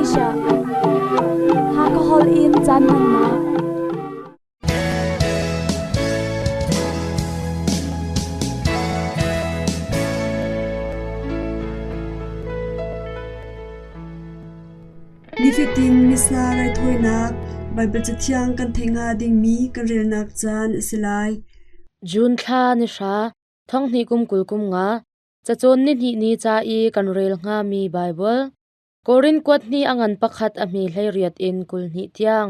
Malaysia. Hakha holh in caan hmannak. Nifatin Missa raithawinak Baibal Cathiang kan theih hnga dingmi kan relnak caan a si lai. June thla ni hra, thonghnih kum 20 kum nga, cacawn ni hnih ni ca i kan rel hngami Baibal, Korin kuat hnih a ngan pakhat a hme 18 in 22 tiang.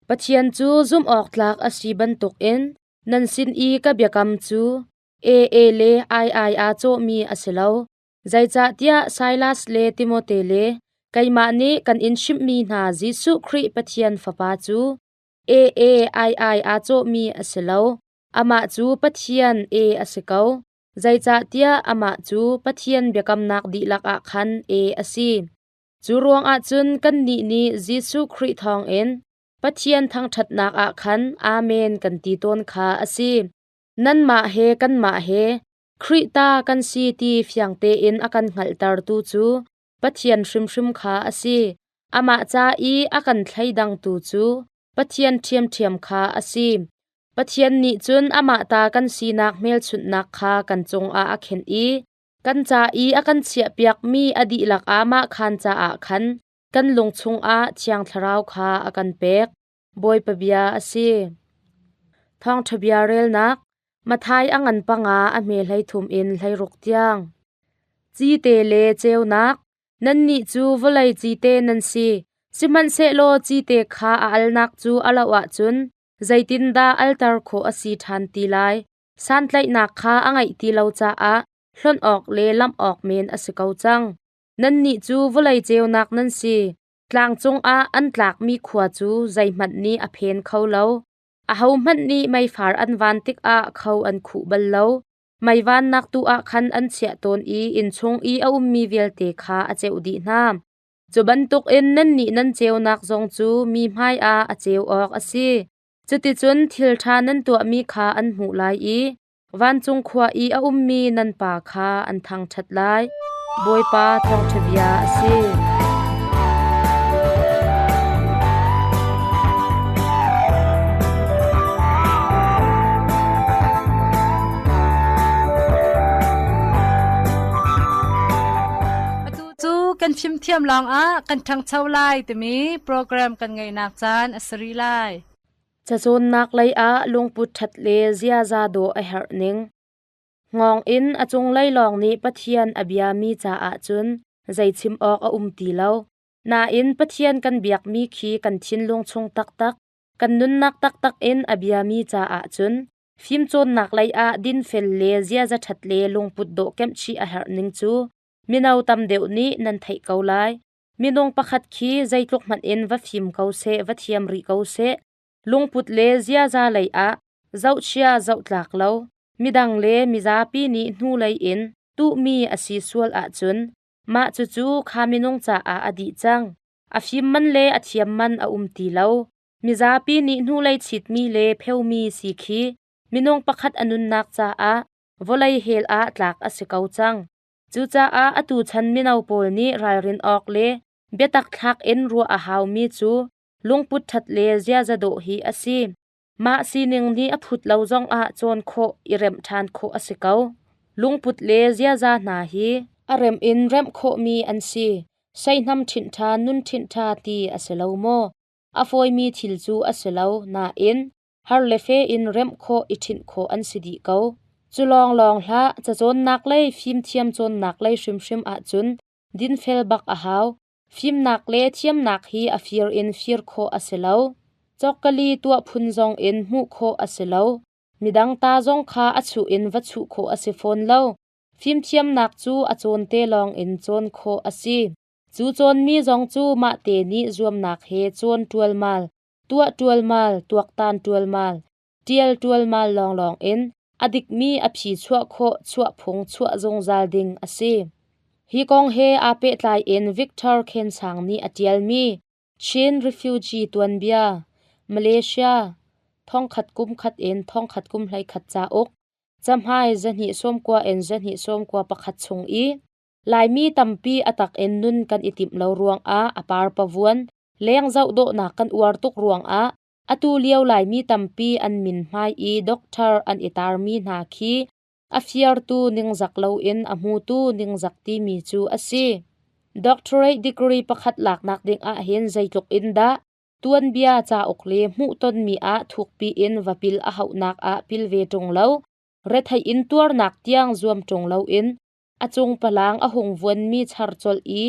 Pathian cu zumh awk tlak a si bantukin nan sin i ka biakam cu AA le II aa cawhmi a si lo. Zeicahtiah Silas le Timote le keimah nih kan in chimhmi hna Jesuh Khrih Pathian Fapa cu AA II aa cawhmi a si lo. Amah cu Pathian e a si ko. Zeicahtiah amah cu Pathian biakamnak dihlak ah khan e a si. Cu ruangah cun kannih nih Jesuh Khrih thawngin Pathian thangṭhatnak ah khan Amen kan ti tawn kha a si. Nanmah he kanmah he Khrih ta kan si ti fiang tein a kan hngalhtertu cu Pathian hrimhrim kha a si. Amah ca i a kan thleidangtu cu Pathian ṭhiamṭhiam kha a si. Pathian nih cun amah ta kan sinak hmelchunhnak kha kan cungah a khenh i kan ca i a kan chiahpiakmi a dihlak aamahkhaan caah khan kan lung chungah Thiang Thlarau kha a kan pek. Bawipa bia a si. Thawngṭha bia relnak Matthai a ngan panga a hme 33 in 16 tiang. Cite le ceunak Nannih cu vawlei cite nan si. Sihmanhsehlaw cite kha a alnak cu a loh ahcun zeitindah alter khawh a si ṭhan ti lai? Santlaihnak kha a ngeih ti lo caah hlonh awk le lamh awk men a si ko cang. Nannih cu vawlei ceunak nan si. Tlang cungah an tlakmi khua cu zeihmanh nih a phen kho lo. Ahohmanh nih meifar an van tikah kho an khuh bal lo. Mei vannak tu ah khan an chiah tawn i innchung i a ummi vialte kha a ceuh dih hna. Cu bantukin nannih nan ceunak zong cu mi hmaiah a ceu awk a si. Cuticun thil ṭha nan tuahmi kha an hmuh lai i vancung khua i a ummi nan Pa kha an thangṭhat lai. Bawipa thawngṭha bia a si. Atu cu kan fimthiam lawngah kan ṭhangcho lai timi program kan ngeihnak caan a si rih lai. Cacawnnak lei ah lungput ṭhat le ziaza dawh a herh ning. Hngawng in a cunglei lawng nih Pathian a biami caah cun zei chim awk a um ti lo. Nain Pathian kan biakmi khi kan thinlung chung taktak, kan nunnak taktak in a biami caah cun fimcawnnak lei ah dinfel le ziaza ṭhat le lungput dawh kemhchih a herh ning cu mino tam deuh nih nan theih ko lai. Minung pakhat khi zeitluk hmanh in va fim ko seh, va thiam rih ko seh, lungput le ziaza lei ah zohchia zohtlak lo, midang le mizapi nih hnulei in tuhmi a si sual ahcun mah cucu kha minung caah a dih cang. A fim man le a thiam man a um ti lo. Mizapi nih hnulei chitmi le pheumi si khi minung pakhat a nunnak caah vawlei hell ah tlak a si ko cang. Cucaah atu chan mino pawl nih ralrin awk le biatak thlak in ruah a haumi cu lungput ṭhat le ziaza dawh hi a si. Mah sining nih a phut lo zongah cawn khawh i remh ṭhan khawh a si ko. Lungput le ziaza hna hi a remh in remh khawhmi an si. Seihnam ṭhinh ṭha nun ṭhinh ṭha ti a si lo maw? A fawimi thil cu a si lo, nain har le fe in remh khawh i ṭhinh khawh an si dih ko. Cu lawnglawng hlah, cacawnnak lei fimthiam cawnnak lei hrimhrim ahcun dinfel bak a hau. Fimnak le thiamnak hi a fir in fir khawh a si lo. Cawkkali tuah phun zong in hmuh khawh a si lo. Midang ta zong kha a chuh in va chuh khawh a si fawn lo. Fimthiamnak cu a cawnte lawng in cawn khawh a si. Cu cawnmi zong cu mahte nih zuamnak he cawn ṭualmal, tuah ṭualmal, tuaktan ṭualmal, ṭial ṭualmal lawnglawng in a dikmi a phi chuah khawh chuahphung chuah zungzal ding a si. Hi kong he aa pehtlai in Victor Khensang nih a ṭialmi Chin Refugee Tuanbia, Malaysia, thongkhat kum khat in thongkhat kum 11 cauk, cahmai 290 in 291 chung i. Laimi tampi a tak in nun kan i timh lo ruangah a par pavuan, leng zoh dawhnak kan uar tuk ruangah atu lio Laimi tampi an min hmai i doctor an i tarmi hna khi a fiartu ningzak loin a hmutu ningzak timi cu a si. Doctorate degree pakhat laknak ding ahhin zeitluk in dah tuanbia cauk le hmuhtonmi ah thukpi in va pil a hauhnak ah pil ve ṭung lo, retheih in tuarnak tiang zuam ṭung loin a cung palang a hung vuanmi char colh i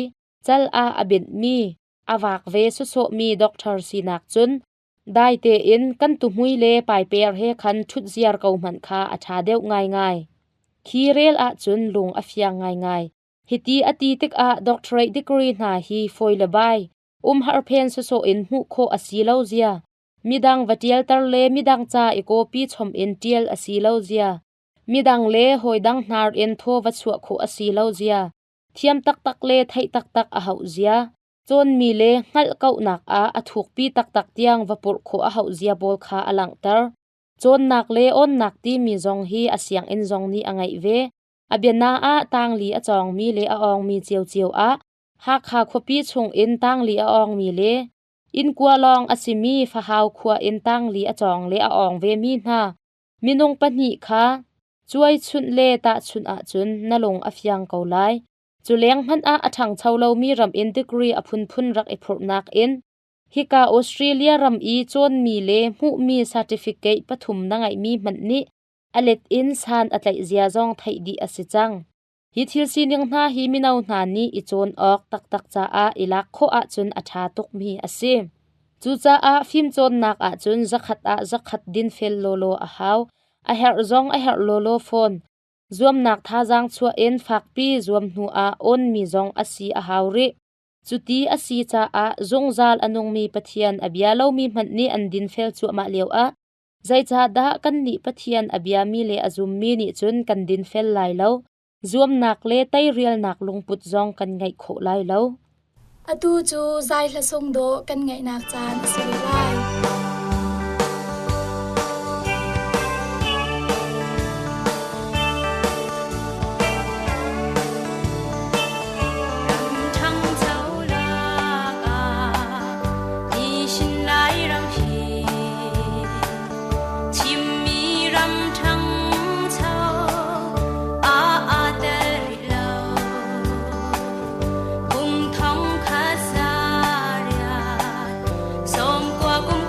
cal ah a benhmi, a vak ve sawsawhmi doctor sinak cun dai tein kan tuhmui le paiper he khan ṭhut ziar ko hmanh kha a ṭha deuh ngaingai. Khi rel ahcun lung a fiang ngaingai. Hiti a ti tikah doctorate degree hna hi fawi le bai, umharphen sawsawh in hmuh khawh a si lo zia, midang va ṭialter le midang ca i kawpi chom in ṭial a si lo zia, midang le hawidang hnar in thaw va chuah khawh a si lo zia, thiam taktak le theih taktak a hauh zia, cawnmi le hngalh kauhnak ah a thukpi taktak tiang va purh khawh a hauh zia pawl kha a langhter. Cawnnak le awnnak timi zong hi a sianginn zong nih a ngeih ve. A biana ah tangli a cawngmi le a awngmi ciocio ah Hakha khuapi chungin tangli a awngmi le innkua lawng a simi Fahau khua in tangli a cawng le a awng vemi hna minung pahnih kha cuai chunh le tahchunh ahcun na lung a fiang ko lai. Cu leng hmanh ah a ṭhangcho lomi ram in degree a phunphun rak i phurhnak in hika Australia ram i cawnmi le hmuhmi certificate pathum na ngeihmi hmanh nih a let in san a tlaih zia zong theih dih a si cang. Hi thil sining hna hi mino hna nih i cawn awk taktak caah i lak khawh ahcun a ṭha tukmi a si. Cucaah fimcawnnak ahcun zakhat ah zakhat dinfel lawlaw a hau. A herh zong a herh lawlaw fawn. Zuamnak thazaang chuah in fakpi zuam hnu ah awnmi zong a si a hau rih. Cuti a si caah zungzal a nungmi Pathian a bia lomi hmanh nih an dinfel cuahmah lioah zeicahdah kannih Pathian a biami le a zummi nih cun kan dinfel lai lo, zuamnak le teirialnak lungput zong kan ngeih khawh lai lo. Atu cu zai hla sung dawh kan ngaihnak caan a si ve lai. Kum thong kha sa riat, som kwa kum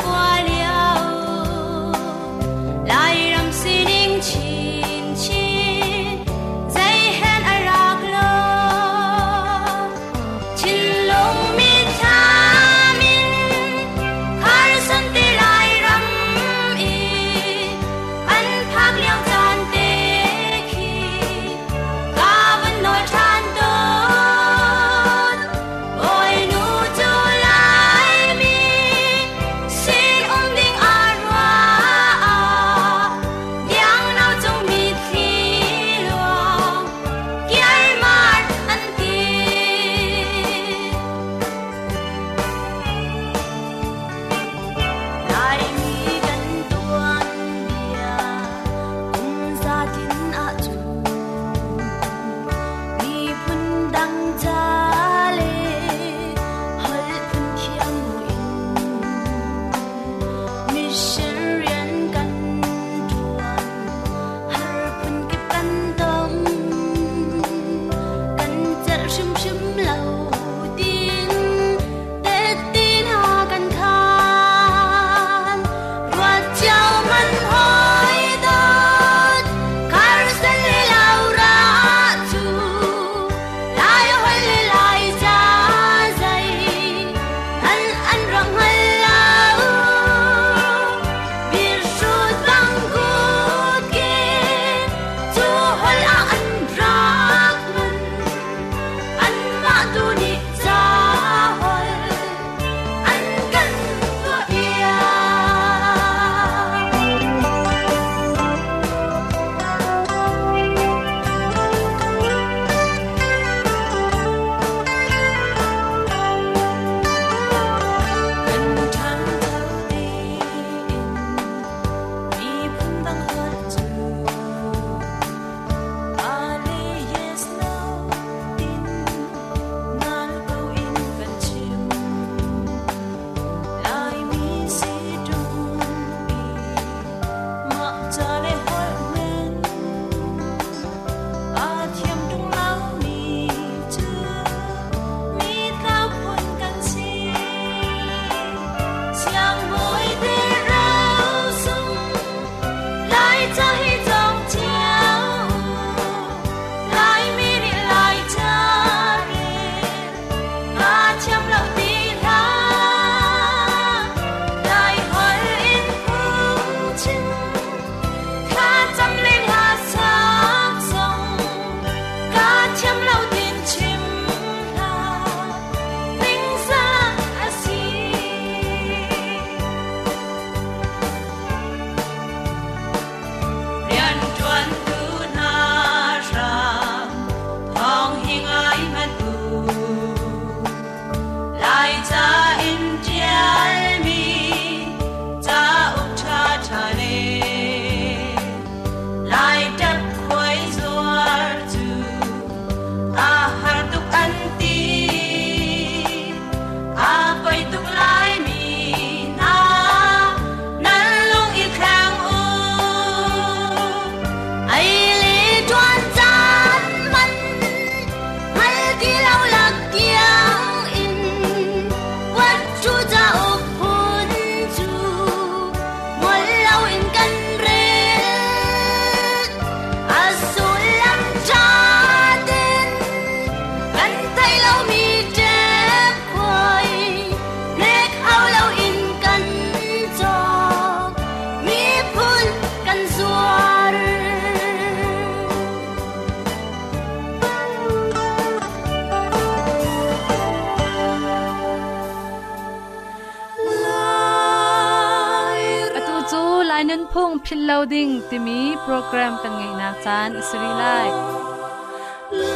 Nunphung philh lo ding timi program kan ngeihnak caan a si rih lai.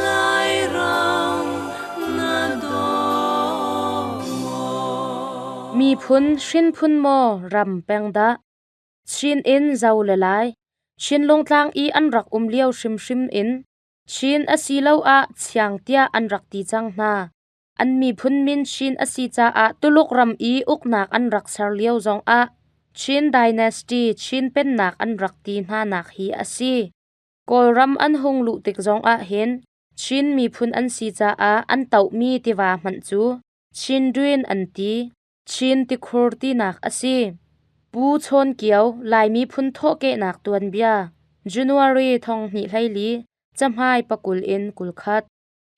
Lairam na daw maw? Miphun hrinphun maw ram peng dah? Chin in zo le lai. Chinlung tlang i an rak um lio hrimhrim in Chin asiloah Chiang tiah an rak ti cang hna. An miphun min Chin a si caah Tuluk ram i uknak an rak ser lio zongah Chin Dynasty, Chin pennak an rak ti hnanak hi a si. Kawlram an hung luh tik zongah hin Chin miphun an si caah an tohmi tiva hmanh cu Chindwin an ti. Chin tikhur tinak a si. Pu Chawn Kio, Laimi phun thawhkehnak tuanbia, January 2024, cahmai 20 in 21.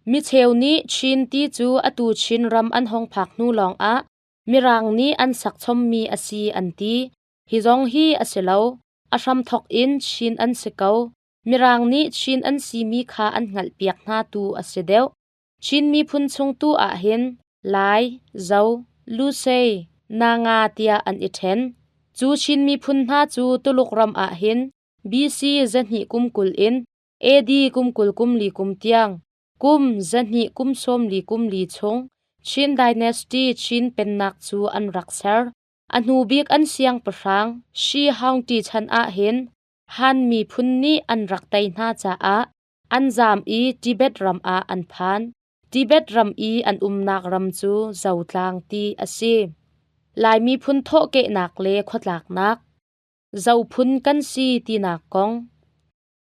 Micheu nih Chin ti cu atu Chinram an hong phak hnu lawngah Mirang nih an sak chommi a si an ti. Hi zong hi a si lo. A hramthawk in Chin an si ko. Mirang nih Chin an simi kha an hngalhpiak hna tu a si deuh. Chin miphun chung tu ahhin Lai, Zo, Lusei, Nanga tiah an i ṭhen. Cu Chin miphun hna cu Tuluk ram ahhin BC 200 kum 20 in AD kum 20 kum li kum tiang kum 200 kum 40 kum li chung Chin Dynasty Chin pennak cu an rak ser. A hnu bik an siangpahrang Shi Hongti chan ahhin Han miphun nih an rak tei hna caah an zaam i Tibet ram ah an phan. Tibet ram i an umnak ram cu Zotlang ti a si. Lai miphun thawhkehnak le khuatlaknak Zophun kan si tinak kong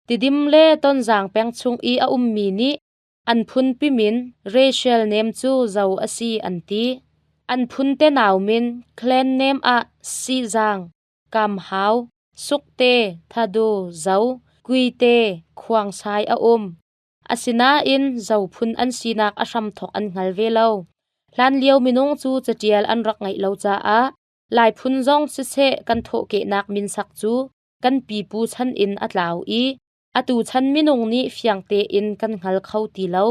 Tidim le Tonzang peng chung i a ummi nih an phunpi min racial name cu Zo a si an ti. An phun tenau min clan name ah Sizang, Kamhau, Sukte, Thadu, Zo, Kuite, Khuangsai a um. Asinain Zo phun an sinak a hramthawk an hngal ve lo. Hlanlio minung cu catial an rak ngeih lo caah Lai phun zong siseh kan thawhkehnak minsak cu kan pipu chan in a tlau i atu chan minung nih fiang tein kan hngal kho ti lo.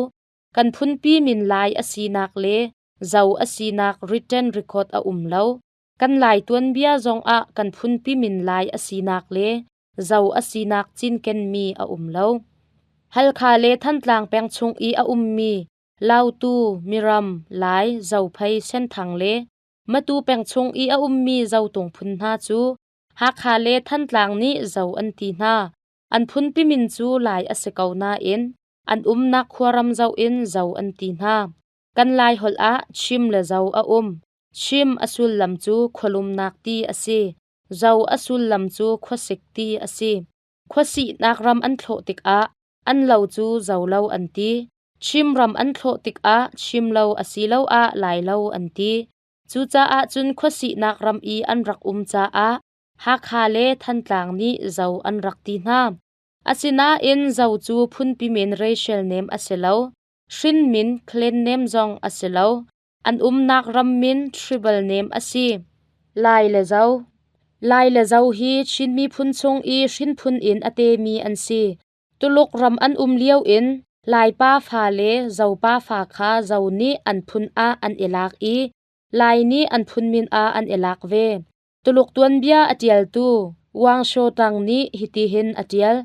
Kan phunpi min Lai a sinak le Zo a sinak written record a um lo. Kan Lai tuanbia zongah kan phunpi min Lai a sinak le Zo a sinak cinkenmi a um lo. Halkha le Thantlang peng chung i a ummi Lautu, Miram, Lai, Zophei, Senthang le Matu peng chung i a ummi Zotung phun hna cu Hakha le Thantlang nih Zo an ti hna. An phunpi min cu Lai a si ko nain an umnak khuaram zoh in Zo an ti hna. Kan Lai holh ah Chim le Zo a um. Chim a sullam cu khualumnak ti a si. Zo a sullam cu khuasik ti a si. Khuasihnak ram an thlawh tikah an lo cu zo lo an ti. Chim ram an thlawh tikah chim lo asiloah lai lo an ti. Cucaah cun khuasihnak ram i an rak um caah Hakha le Thantlang nih Zo an rak ti hna. Asinain Zo cu phunpi min racial name a si lo. Hrin min clan name zong a si lo. An umnak ram min tribal name a si. Lai le Zo Lai le Zo hi Chin miphun chung i hrinphun in a temi an si. Tuluk ram an um lio in Laipa fa le Zopa fa kha Zo nih an phun ah an i lak i Lai nih an phun min ah an i lak ve. Tuluk tuanbia a ṭialtu Wang Shotang nih hitihin a ṭial.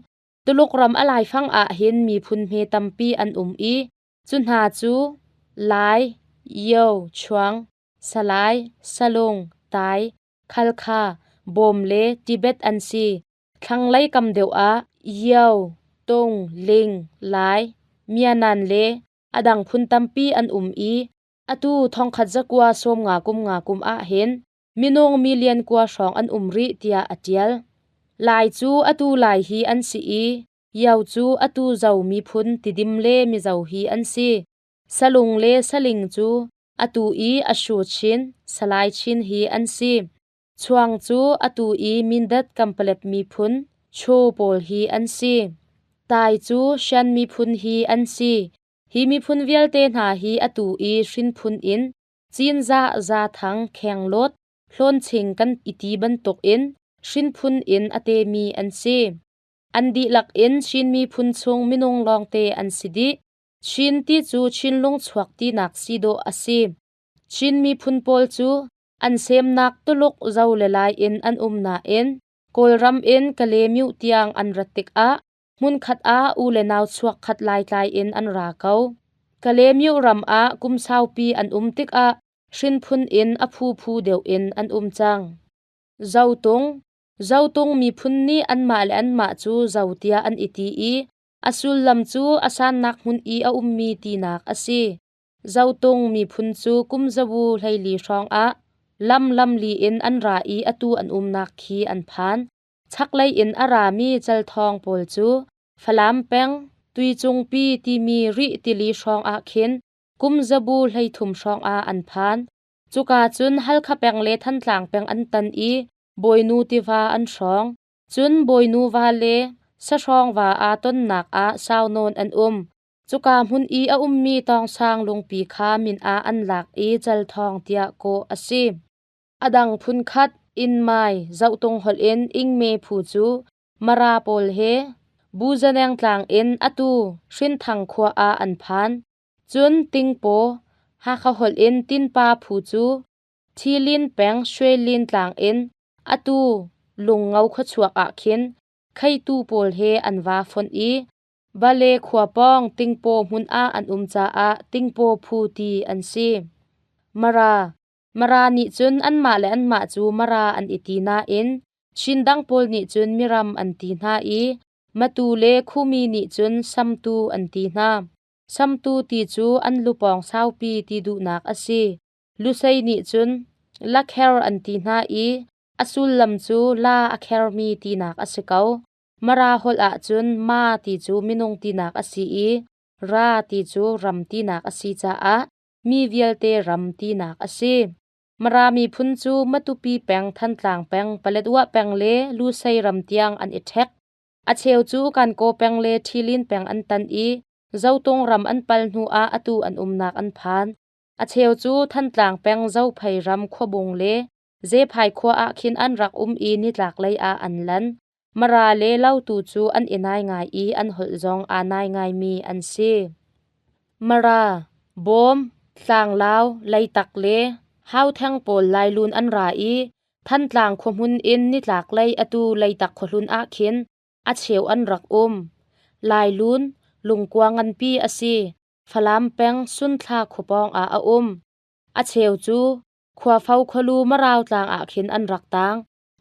Tuluk ram a laifang ah hin miphun hme tampi an um i cu hna cu Lai, Yo, Chuang, Salai, Salung, Tai, Khalkha, Bawm le Tibet an si. Thlanglei kam deuh ah Yo, Tung, Ling, Lai, Mianan le a dang phun tampi an um i atu 1950 kum nga kum ah hin minung million kua hrawng an um rih tiah a ṭial. Lai cu atu Lai hi an si i Yo cu atu Zo miphun Tidim le Mizo hi an si. Salung le Saling cu atu i Ashu Chin, Salai Chin hi an si. Chuang cu atu i Mindat Kampalet miphun Cho pawl hi an si. Tai cu Shan miphun hi an si. Hi miphun vialte hna hi atu i hrinphun in Cinzah, Zathang, Khenglawt, Hlawnching kan i ti bantukin hrinphun in a temi an si. An dihlak in Chin miphun chung minung lawngte an si dih. Chin ti cu Chinlung chuak tinak si dawh a si. Chin miphun pawl cu an semnak Tuluk, Zo le Lai in an um nain Kawlram in Kalemyo tiang an rat tikah hmunkhat ah u le nau chuak khat laitlai in an ra ko. Kalemyo ram ah kum saupi an um tikah hrinphun in a phuphu deuh in an um cang. Zotung Zotung miphun nih anmah le anmah cu Zo tiah an i ti i a sullam cu a sannak hmun i a ummi tinak a si. Zotung miphun cu kum zabu 14 hrawngah lam lamli in an ra i atu an umnak khi an phan. Chaklei in a rami calthawng pawl cu Falam peng Tuicungpi timi Rih tili hrawngah khin kum zabu 13 hrawngah an phan. Cuka cun Halkha peng le Thantlang peng an tan i Bawinu tiva an hrawng. Cun Bawinu va le Sahrawng va aa tonnak ah sau nawn an um. Cuka hmun i a ummi tawngsang lungpi kha min ah an lak i Calthawng tiah kawh a si. A dang phunkhat Innmai Zohtung holh in Ingme phu cu Mara pawl he Buzaneng tlang in atu Hrinthang khua ah an phan. Cun Tingpaw, Hakha holh in Tinpa phu cu Thilin peng Shwelin tlang in atu Lungngo khuachuak ah khin Kheitu pawl he an vaa fonh i Bale khua pawng Tingpaw hmun ah an um caah Tingpaw phu ti an si. Mara Mara nih cun anmah le anmah cu Mara an i ti nain Chin dang pawl nih cun Miram an ti hna i Matu le Khumi nih cun Samtu an ti hna. Samtu ti cu an lupawng saupi ti duhnak a si. Lusei nih cun Lakher an ti hna i a sullam cu la a khermi tinak a si ko. Mara holh ahcun ma ti cu minung tinak a si i ra ti cu ram tinak a si caah mi vialte ram tinak a si. Mara miphun cu Matupi peng, Thantlang peng, Paletwa peng le Lusei ram tiang an i ṭhek. A cheu cu Kankaw peng le Ṭhilin peng an tan i Zotung ram an pal hnu ah atu an umnak an phan. A cheu cu Thantlang peng Zophei ram Khuabung le Zephai khua ah khin an rak um i nitlaklei ah an lan. Mara le Lautu cu an i nai ngai i an holh zong aa nai ngaimi an si. Mara, Bawm, Tlanglau, Leitak le Hautheng pawl Lailun an ra i Thantlang khuahmun in nitlaklei atu Leitak khuahlun ah khin a cheu an rak um. Lailun, lungkua nganpi a si. Falam peng Sunthla khua pawng ah a um. A cheu cu Khuafo khualu Marau tlang ah khin an rak tang.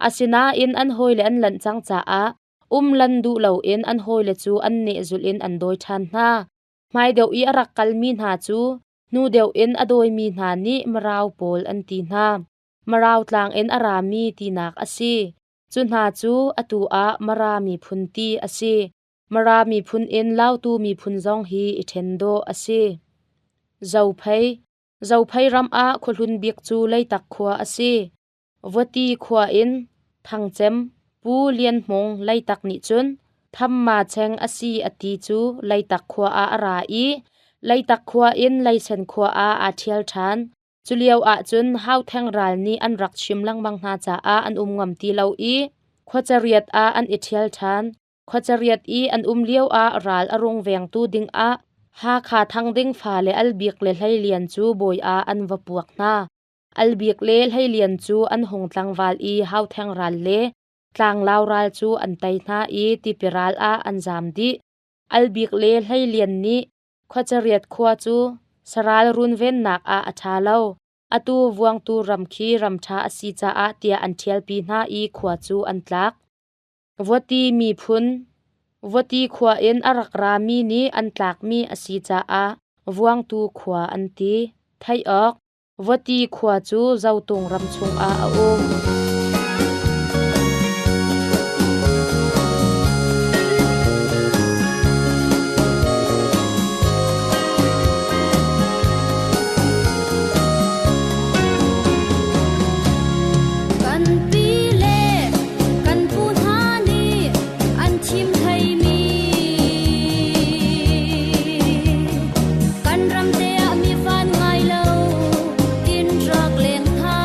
Asinain an hawile an lanh cang caah um lan duh loin an hawile cu an nehzulh in an dawi ṭhan hna. Hmai deuh i a rak kalmi hna cu hnu deuh in a dawimi hna nih Marau pawl an ti hna. Marau tlang in a rami tinak a si. Cu hna cu atu ah Mara miphun ti a si. Mara miphun in Lautu miphun zong hi i ṭhen dawh a si. Zophei Zophei ram ah khuahlun bik cu Leitak khua a si. Vawti khua in Thangcem Pu Lian Hmung Leitak nih cun Thamma Cheng a si a ti cu Leitak khua ah a ra i Leitak khua in Leisen khua ah aa ṭhial ṭhan. Culio ahcun Hautheng ral nih an rak chim lengmang hna caah an um ngam ti lo i khuacariat ah an i ṭhial ṭhan. Khuacariat i an um lio ah ral a rung vengtu dingah Hakha Thangding fale Albik le Hleilian cu bawi ah an va puak hna. Albik le Hleilian cu an hung tlangval i Hautheng ral le Tlanglau ral cu an tei hna i Tipi ral ah an zaam dih. Albik le Hleilian nih khuacariat khua cu saral runvennak ah a ṭha lo. Atu Vuangtu ram khi ram ṭha a si caah tiah an ṭhialpi hna i khua cu an tlak. Vawti miphun Vawti khua in a rak rami nih an tlakmi a si caah Vuangtu khua an ti. Theih awk Vawti khua cu Zotung ram chungah a um. Kan pi le kan pu hna nih an thim hleimi kan ram te ah mi van ngai lo in rak leng than.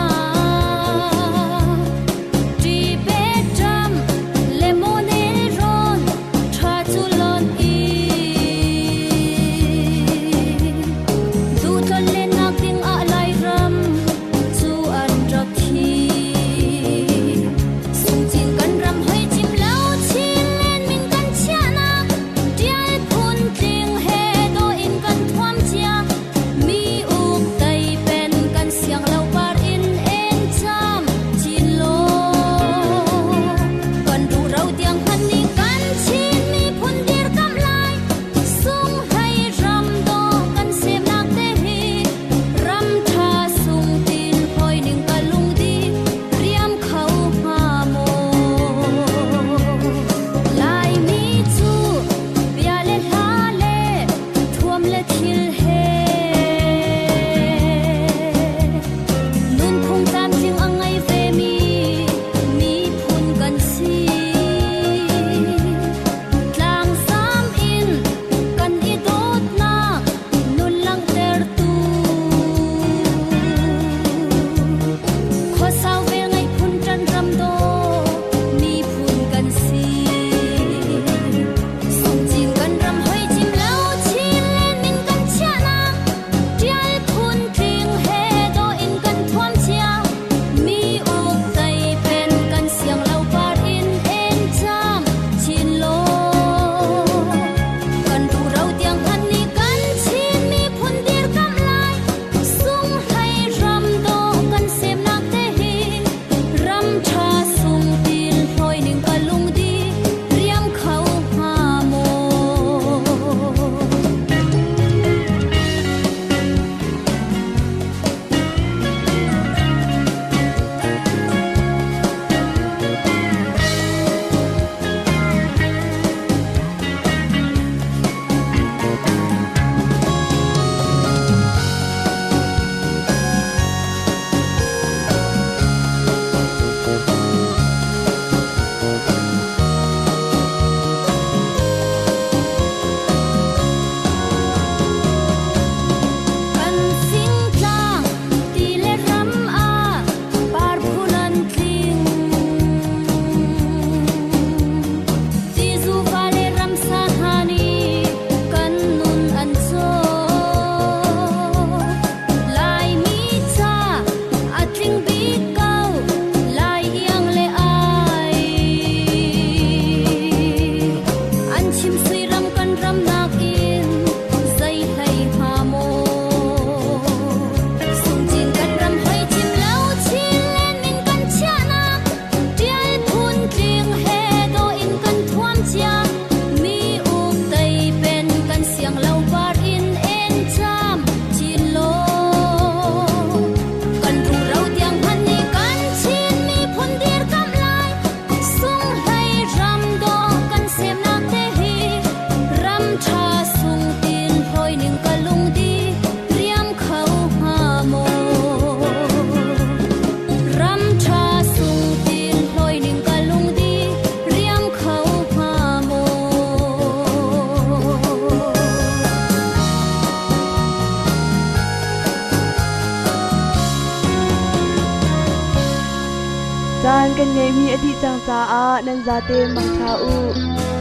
Caan kan ngeihmi a dih cang caah nan zate mangṭha u.